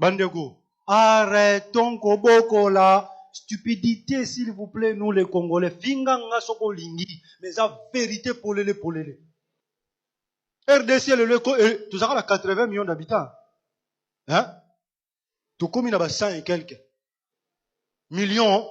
Bandeko, arrêtons kobokola stupidité s'il vous plaît nous les Congolais. Finga nga soko olingi, mais eza vérité polele polele. RDC lelo eko eh, tozalaka na 80 millions d'habitants. Hein? Tokomi na ba 100 et quelques millions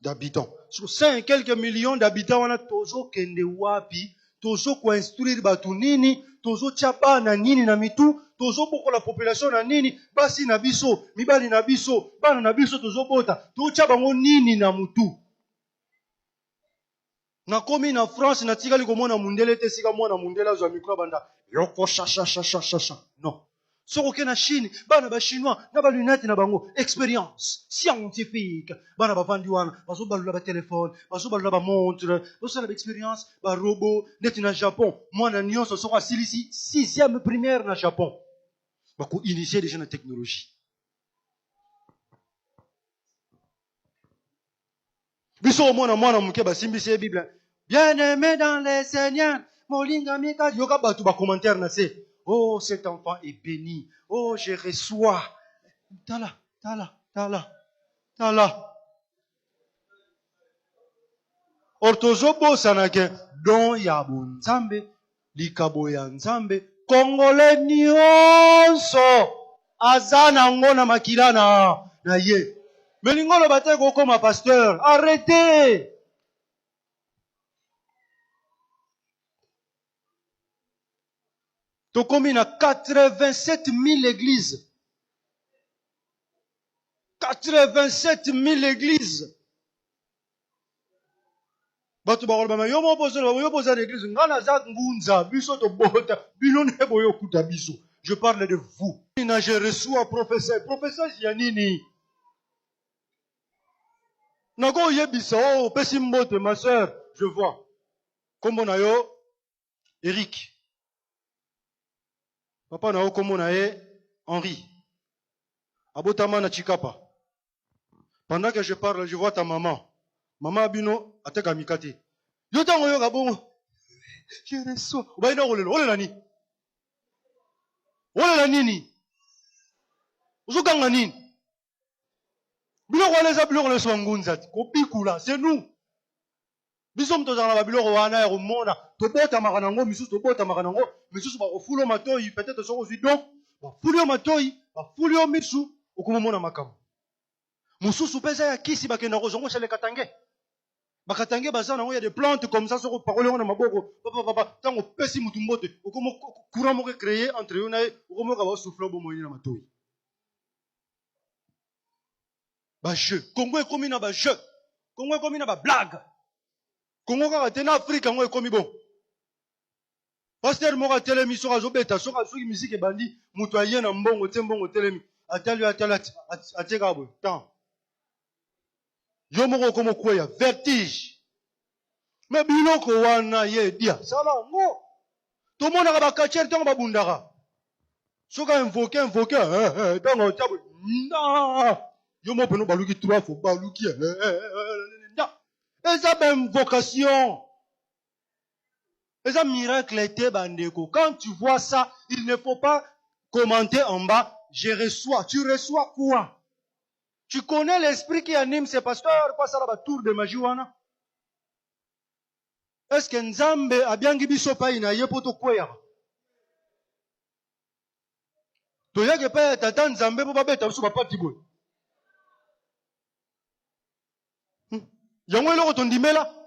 d'habitants. Sur 100 et quelques millions d'habitants wana tozokende wapi? Tozo ko-instruire bato nini? Tozotia bana nini na mitu? Tozobokola population na nini? Basi na biso, mibali na biso, bana na biso tozobota, totia bango nini na mutu? Nakomi na France natikali komona mundele te esika mwana mundele azwa micro abanda yoko shashashashasha non. Soki oke na Chine bana ba chinois na ba lunette na bango experience scientifique bana bavandi wana bazobalula ba telephone bazobalula ba montre bazosala ba experience ba robot neti na Japon mwana nyonso soko asilisi sixième primaire na Japon bako initier deja na technologie. Biso omona mwana moke basimbisi ye Bible. Bien-aimé dans le Seigneur, molingami ka yoka bato ba commentaire na se. Oh, cet enfant est béni. Oh, je reçois. Tala, tala, tala, tala. Or tozobosana ke don ya bonzambe likabo ya Nzambe congolais nionso aza nango na makila na na ye mais lingi oloba te kokoma pasteur arrete tokomi na 87 000 églises 87 000 églises bato bakoloba ma yo moko bozoloba yo boza na eglise ngai naza ngunza biso tobota bino nde boye okuta biso je parle de vous na je reçois professeur professeur ya nini nakoyebisa o oh, opesi mbote ma sœur je vois nkombo na yo Eric papa na yo nkombo na ye Henri abotama na Chikapa Pendant que je parle, je vois ta maman. Maman bino ateka mikate. Yo tango yoka bongo. Je reçois. Obayi na kolela. Olela nini? Olela nini? Ozokanga nini? Biloko wana eza biloko nyonso ya ngunza. Kobikula, c'est nous. Biso moto tozalaka na babiloko wana ya komona, tobotamaka na yango, misusu tobotamaka na yango, misusu bakofula yo matoyi, peut-être soki ozwi don, bafuli yo matoyi, bafuli yo misu, okomomona makambo. Mosusu mpe eza ya kisi, bakenda kozwa yango chez les Katangais. Ba Katangais baza na yango ya des plantes comme ça, soki opakoli yango na maboko, papa papa, ntango opesi motu mbote, okomo courant moko ecree entre yo na ye, okomoyoka basouffle yo bomoi na matoyi. Ba jeux. Congo ekomi na ba jeux. Congo ekomi na ba blague. Congo kaka te na Afrique yango ekomi bon. Pasteur moko atelemi soki azobeta soki soki musique ebandi moto aye na mbongo tie mbongo telemi atali atali atie kaka boye temps yo moko okoma okweya vertige me biloko wana ye dia sala yango tomonaka bakatiere ntango babundaka soki invoke invoke eh, eh, ntango otya boye nda yo moko pene baluki trois fois baluki eh, nda eza bainvocation eza miracle te bandeko quand tu vois ça il ne faut pas commenter en bas je reçois tu reçois quoi tu connais l'esprit qui anime ces pasteurs po asala batour de magie wana Est ce que Nzambe abiangi biso epai na ye mpo tokweyaka? Toyaka epai ya Tata Nzambe mpo babeta biso bapati boye? Hmm. Yango eloko tondimela?